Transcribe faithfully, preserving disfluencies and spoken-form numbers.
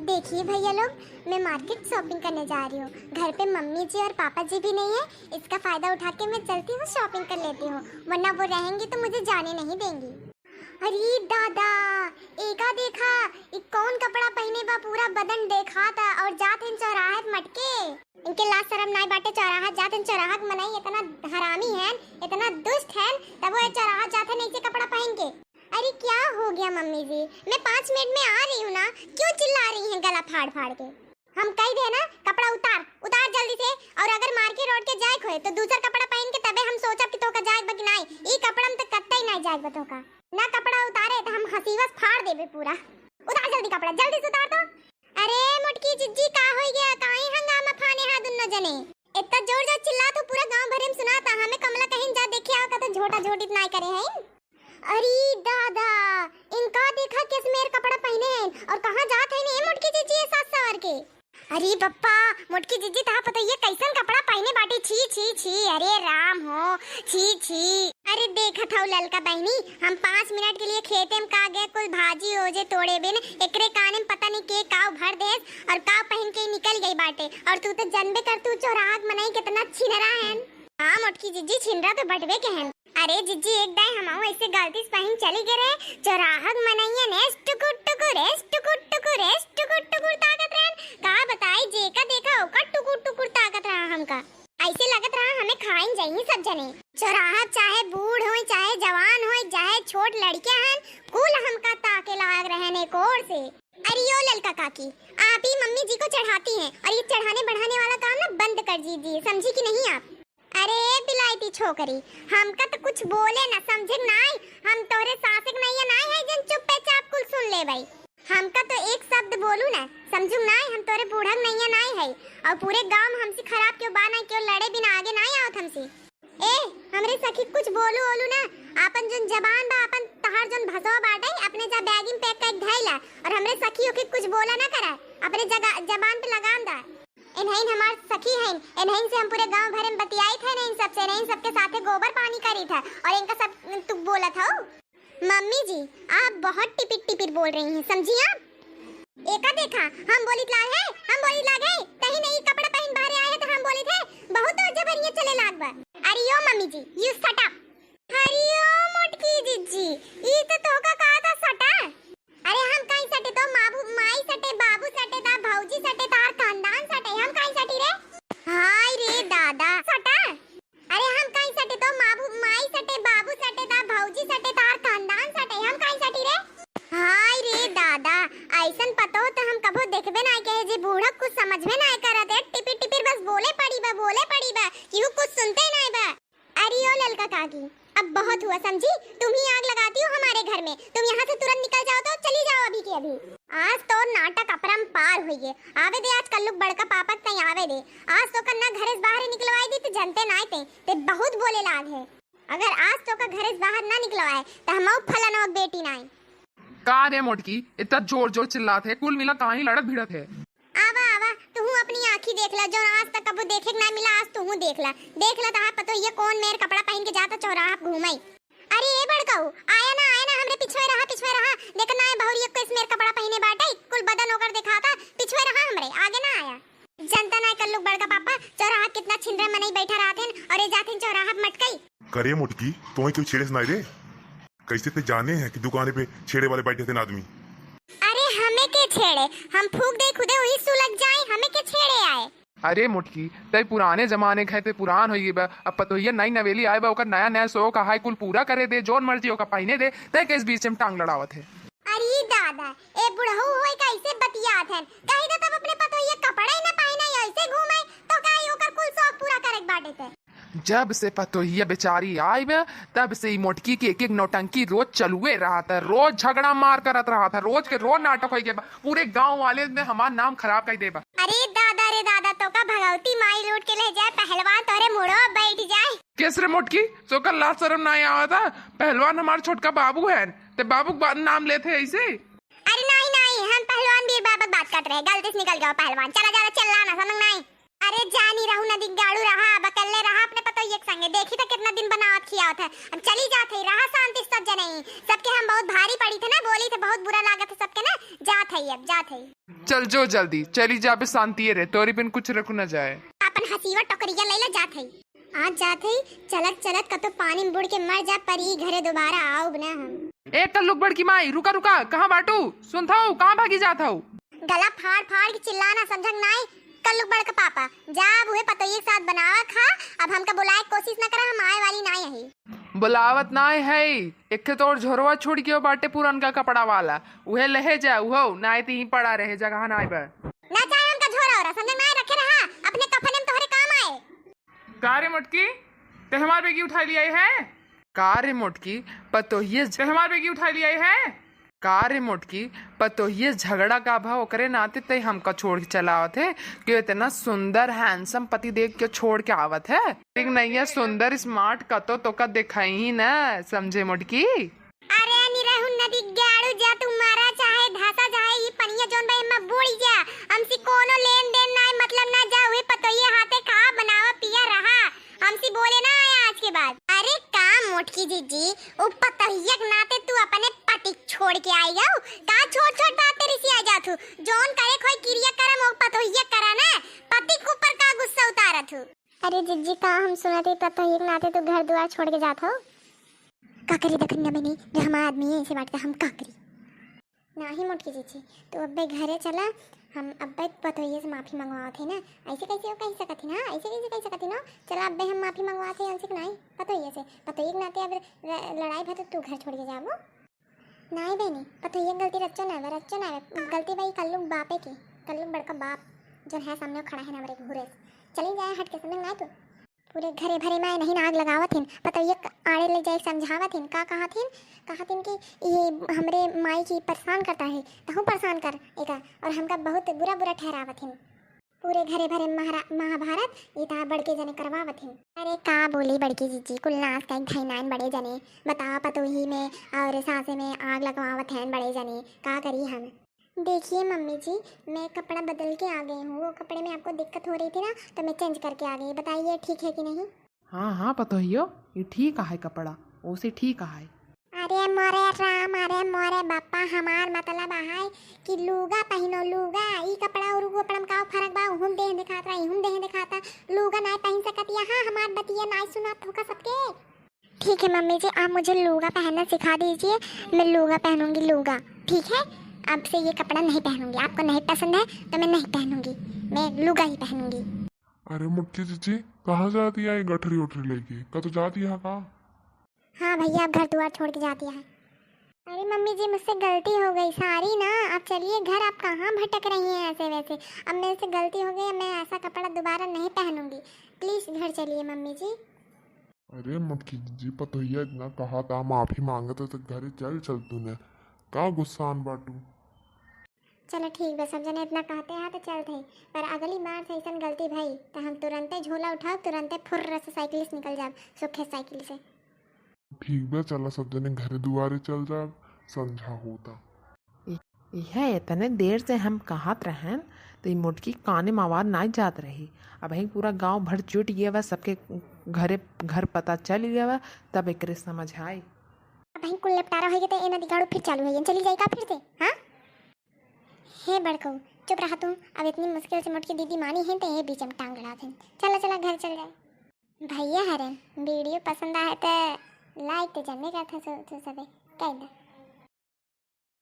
देखिए भैया लोग, मैं मार्केट शॉपिंग करने जा रही हूँ। घर पे मम्मी जी और पापा जी भी नहीं है, इसका फायदा उठा के मैं चलती हूँ, शॉपिंग कर लेती हूँ, वरना वो रहेंगे तो मुझे जाने नहीं देंगी। अरे दादा, एका देखा, ई कौन कपड़ा पहिने बा, पूरा बदन देखाता और जात हन चौराहा मटके। इनके लाज शरम नाई बाटे, चौराहा जात हन, चौराहा के मनई इतना हरामी हन, इतना दुष्ट हन, तब वो चौराहा जात हन ऐसे कपड़ा पहन के। अरे क्या हो गया मम्मी जी, मैं पाँच मिनट में आ रही हूँ ना, क्यों चिल्ला रही हैं गला फाड़ फाड़ के? हम कह दे ना, कपड़ा उतार, उतार जल्दी से। और अगर मार्केट रोड के जाए होए तो दूसर कपड़ा पहन के तबे हम सोचब कि तोका जाए बा कि नाई। ई कपड़ा में तो कत्ता ही नाई जाए बा तोका। ना कपड़ा उतारे तो हम हसीवस फाड़ देबे पूरा। उतार जल्दी कपड़ा, जल्दी से उतार तो। अरे मोटकी जिज्जी, का होई गया? काहे हंगामा फाने हा दुन्नो जने? इतना जोर जोर चिल्ला तो पूरा गांव भरे में सुनाता। हमें कमला कहिन जा देखे आओ का तो झोटा झोटी नाई करे हैं। अरे दादा, इनका देखा किस मेर कपड़ा पहने हैं और कहाँ जात हैं ए मोटकी जिज्जी ये सास सवार के? अरे बप्पा, मोटकी जिज्जी तहा पता ये कैसन कपड़ा पहने बाटी? छी छी छी, अरे राम हो, छी छी। अरे देखत हौ ललका बहनी, हम पाँच मिनट के लिए खेते में का गए, कुल भाजी ओजे तोड़े बिन एकरे काने में पता नहीं के काव भर देस और काव पहन के निकल गई बाटे। और तू तो जनबे कर, तू चौराहा के मनई कितना छिनरा हन। हाँ मोटकी जिज्जी, छिनरा तो बटबे के हन। अरे जिज्जी, एक दाई हमहू ऐसे गलती से पहन चली गए रहे, चौराहा के मनइया ने टुकुर टुकुर, एस टुकुर टुकुर, एस टुकुर टुकुर ताकत रहन। का बताई, जेका देखा ओका टुकुर टुकुर ताकत रहा हमका। ऐसे लगत रहा हमें खाइन जाइए सब जने। चौराहा चाहे बूढ़ होए, चाहे जवान होए, चाहे छोट लड़कियां हन, कुल हमका ताके लाग रहन एक ओर से। अरे यो ललका काकी, आप ही मम्मी जी को चढ़ाती हैं और ये चढ़ाने बढ़ाने वाला काम ना बंद कर दीजिए, समझी कि नहीं आप? अरे बिलायती छोकरी, हमका तो कुछ बोले ना, समझे नाई, हम तोहरे सासक नैया नाई है जन चुप्पे चाप कुल सुन ले भाई। हमका तो एक शब्द बोलू ना, समझू नाई, हम तोहरे बूढ़क नैया नाई है। और पूरे गांव में हमसे खराब क्यों बा ना, क्यों लड़े बिना आगे नाई आवत हमसे। ए, हमरे सखी कुछ बोलू ओलू ना, आपन जन जबान बा, आपन तहार जन भसवा बाटे, अपने जा बैगी में पैक करके धैला और हमरे सखी होके कुछ बोला ना करा, अपने जगा-, जबान पे लगाम दा। इन्हैन हमार सखी हईन, इन्हैन से हम पूरे गांव भरे में बतियाई थे, इन्हैन सबसे, इन्हैन सबके साथे गोबर पानी करी था और इनका सब तू बोलत हो। मम्मी जी, आप बहुत टिपिर टिपिर बोल रही हैं, समझी आप? एका देखा, हम बोलित लाग है, हम बोलित लाग है, कहीं नहीं कपड़ा पहन बाहरे आए हैं तो हम बोलित है, बहुत तो जबरिया चले लाग बा। अरे यो मम्मी जी, you shut up। अरे यो मोटकी जिज्जी, ई तो तोका कहा था सटा। अरे हम काई सटे, तो माबू, माई सटे, बाबू सटे, ता भौजी सटे, तार खानदान सटे, हम काई सटी रे? हाय रे दादा, सटा। अरे हम काई सटे, तो माबू, माई सटे, बाबू सटे, ता भौजी सटे, तार खानदान सटे, हम काई सटी रे? हाय रे दादा, ऐसन पतो तो हम कबो देखबे ना के, जे बूढ़ा कुछ समझबे ना करत है, टिपिर टिपिर बस बोले पड़ी बा, बोले पड़ी बा, केहू कुछ सुनते ना बा। अरे ओ ललका काकी, अब बहुत हुआ समझी, तुम ही आग लगाती हो हमारे घर में। तुम यहाँ से तुरंत निकल जाओ तो चली जाओ अभी के अभी। आज तो नाटक अपरंपार हुई है। आवे दे आज कल्लुक बड़का पापा के तई आवे दे। आज तो कन्ना घरे से बाहर निकलवाई दी तो जनते नाय ते, ते बहुत बोले लाग है। अगर आज तो का घरे से बाहर ना निकलवाए तो हम फलनवा के बेटी नाय। का रे मोटकी, इतना जोर जोर चिल्लात है, कुल मिला काहे लड़त भिड़त है? आवा, आवा, तुहू अपनी आँखी देख ला, जौन आज तक कबो देखे के ना मिला, आज तुहू देख ला। देख ला, तहार पतोहिया कौन मेर कपड़ा पहिन के जाता चौराहा पे घूमई। अरे ए बड़काऊ, आया ना, आया ना, हमरे पिछवे रहा, पिछवे रहा। देख ना, ए बहुरिया को इस मेर कपड़ा पहिने बाटे, कुल बदन ओकर देखाता, पिछवे रहा हमरे, आगे ना आया। जनता ना कल्लुक बड़का पापा, चौराहा कितना छिनरा मनई बैठा रहत हन और ए जात हन चौराहा पे मटकई। करे मोटकी, तोहे क्यों छेड़े से नाई रे? कैसे ते जाने हैं कि दुकाने पे छेड़े वाले बैठे थे ना आदमी? अरे हमें के छेड़े, हम फूक दे खुदे वही सुलग जाए, हमें के छेड़े आए। अरे मोटकी, तय पुराने जमाने के है, ते पुरान होई बा। अब पतोहिया नई नवेली आए बा, ओकर नया नया शौक है, कुल पूरा करे दे, जौन मर्जी ओका पहिने दे, तय के इस बीच में टांग लड़ावत है। अरे दादा, ए बुढ़ऊ होई कैसे बतियात हन? कही तो तब अपने पतोहिया कपड़ा ही ना पहिने, ऐसे घूमे, तो का ही ओकर कुल शौक पूरा करे के बाटे ते? जब से पतोहिया बेचारी आई बा, तब से ई मोटकी की एक एक नौटंकी रोज चलुए रहत है, रोज झगड़ा मार करत रहत है, रोज के रोज नाटक होई गया बा। पूरे गांव वाले में हमार नाम खराब कर देबा। अरे दादा रे दादा, तो का भगवती माई लूट के ले जाए पहलवान, तोरे मुड़ो बैठ जाए। केस रे मोटकी, सोकर लाज शरम ना आवा था? पहलवान हमार छोटका बाबू है, ते बाबू के बा-, नाम लेते ऐसे? अरे नहीं नहीं, हम पहलवान बीर बाबा बात करत रहे, गलती से निकल गया पहलवान। चला ज्यादा चिल्ला ना, समझ नहीं। अरे जानी रहू नदी गाड़ू रहा, बकल्ले रहा, अपने पतो एक संगे देखी तो कितना दिन बनावत खियावत है। अब चली जात है, रहा शांति से सब जने ही। सबके हम बहुत भारी पड़ी थे ना, बोली थे, बहुत बुरा लागत है सबके ना। जात है, अब जात है। चल जो जल्दी, चली जाबे शांति रे, तोरी बिन कुछ रखू न जाए। अपन हसीवा टोकरिया लैला जात है। आज जात है, चलत चलत कतो पानी में बुड़ के मर जा, पर ई घरे दोबारा आउब ना हम। ए कल्लुक बड़की माई, रुका रुका, कहाँ बाटू? सुनत हऊ, कहाँ भागी जात हऊ? गला फाड़ फाड़ के चिल्लाना, समझक नाई? कल्लुक बड़का पापा, जा अब उहे पतोहिए के साथ बनावा खा, अब हमका बुलाए के कोशिश न करा, हम आए वाली नाई अही। बुलावत नाई है, एक ठे तोर झोरवा छूट गयो बाटे पुरनका कपड़ा वाला, उहे लहे जा, उहो नाई त यहीं पड़ा रहे, जगह नाई बा। ना चाहे हमका झोरा ओरा, समझक नाई, रखे रहा, अपने कफने में तोहरे काम आए। का रे मोटकी, ते हमार बेगी उठा लिया है? का रे मोटकी, पतोहिए झ-, ते हमार बेगी उठा लिया है? का रे मोटकी, पतोहिए झगड़ा का भा, ओकरे नाते तई हमका छोड़ के चला आवत है कि इतना सुंदर handsome पति देख के छोड़ के आवत है? ठीक नहीं है, सुंदर smart कतो तोका देखाई ही ना, समझे मोटकी? अरे निरहु नदी गाड़ू, जा तू मरा चाहे धसा, चाहे ई पनिया जौन बा एम्मा बूड़ी जा, हमसे कोनो लेन देन ना, मतलब ना, जा उहे पतोहिए हाथे खा, बनावा, पिया, रहा, हमसे बोले ना आया आज के बाद। अरे का मोटकी जीजी, उ पतोहिया के नाते तू अपने पति के छोड़ के आई गऊ? का छोट छोट बात पे रिसिया जात हू? जौन करे खोई किरिया करम ओ पतोहिया करा ना, पति के ऊपर का गुस्सा उतारत हू? अरे जीजी, का हम सुनत हई पतोहिया के नाते तू घर दुआर छोड़ के जात हो? का करी दखनिया में नहीं, जो हमार आदमी है ऐसे बात का हम का करी? नाही मोटकी जीजी, तू अब्बे घरे चला, हम अब्बे पतोहिए से माफी मंगवावत है ना। ऐसे कैसे वो कह सकत है ना, ऐसे कैसे कह सकत है ना? चला अब्बे हम माफी मंगवावत है, अंशिक नाही, पतोहिए से, पतोहिए के नाते अब र-, लड़ाई भा तो तू घर छोड़ के जाबो। नाही बहनी, पतोहिए के गलती रच्चो ना बा, रच्चो ना बा, गलती बा ई कल्लू बापे की, कल्लू बड़का बाप जो है सामने खड़ा है ना हमारे घूरे से। चली जाए हट के, समझ ना तू। पूरे घरे भरे माय नहीं आग लगावत हिन, पतोहिए क-, आड़े ले जाए समझावत हिन। का कहत हिन? कहत हिन कि ये हमरे माई की परेशान करता है, तहूँ परेशान कर एका, और हमका बहुत बुरा बुरा ठहरावत हिन। पूरे घरे भरे महारा-, महाभारत ये तहा बड़के जने करवावत हिन। अरे का बोली बड़की जीजी, कुल नास का एक धाई नाइन बड़े जने, बतावा पतोही में और सासे में आग लगवावत हैं बड़े जने, का करी हम? देखिए मम्मी जी, मैं कपड़ा बदल के आ गई हूँ। वो कपड़े में आपको दिक्कत हो रही थी ना, तो मैं चेंज करके आ गई। बताइए, ठीक है कि नहीं? हाँ, हाँ, पतोहियो, ये ठीक आहे कपड़ा, ओसे ठीक आहे। अरे मोरे राम, अरे मोरे बापा, हमार मतलब आहे कि लूगा पहिनो, लूगा। ई कपड़ा और उ कपड़ा में का फर्क बा? उहुम देह दिखात रहा, इहुम देह दिखाता। लूगा नाय पहिन सकत, यहाँ हमार बतिया नाय सुनात होका सबके। ठीक है मम्मी जी, आप मुझे लूगा पहनना सिखा दीजिए, मैं लूगा पहनूंगी, लूगा। ठीक है, अब से ये कपड़ा नहीं पहनूंगी, आपको नहीं पसंद है तो मैं नहीं पहनूंगी, मैं लूगा ही पहनूंगी। अरे मोटकी जीजी, कहाँ जाती है ये गठरी उठरी लेके? का तो जाती है का? हाँ भैया, अब घर द्वार छोड़ के जाती है। अरे मम्मी जी, मुझसे गलती हो गई, सॉरी ना। आप चलिए घर, आप कहाँ भटक रही हैं ऐसे वैसे? अब मेरे से गलती हो गई, अब मैं ऐसा कपड़ा दोबारा नहीं पहनूंगी। प्लीज घर चलिए मम्मी जी। अरे मोटकी जीजी, पतोहिया इतना कहा था, माफी मांगत है तो घरे चल चल तूने, का गुस्सान बाटू? चलो ठीक बा, सब जने इतना कहते हैं तो चलत है, पर अगली बार से ऐसन गलती भई तो हम तुरंते झोला उठाओ, तुरंते फुर्र से साइकिल से निकल जाब, सुखे साइकिल से। ठीक बा, चला सब जने घरे दुआरे चल जाब, संझा होता। इ-, इहे इतने देर से हम कहत रहन, तो ई मोटकी काने में आवाज नाई जात रही। अबहीं पूरा गांव भर जुट गया बा, सबके घरे, घर पता चल गया बा, तब एकरे समझ आई। अबहीं कुल निपटारा होई तो ए नदी गाड़ू फिर चालू होई, चली जाई का फिर से? हाँ? हे बड़कऊ, चुप रहा तू। अब इतनी मुश्किल से मोटकी दीदी मानी है, तो ये बीच में टांग अड़ा देन। चला, चला, घर चल जाए। भैया हरन, वीडियो पसंद आए तो like तो जमे करत हसो तू सबे, कह दे।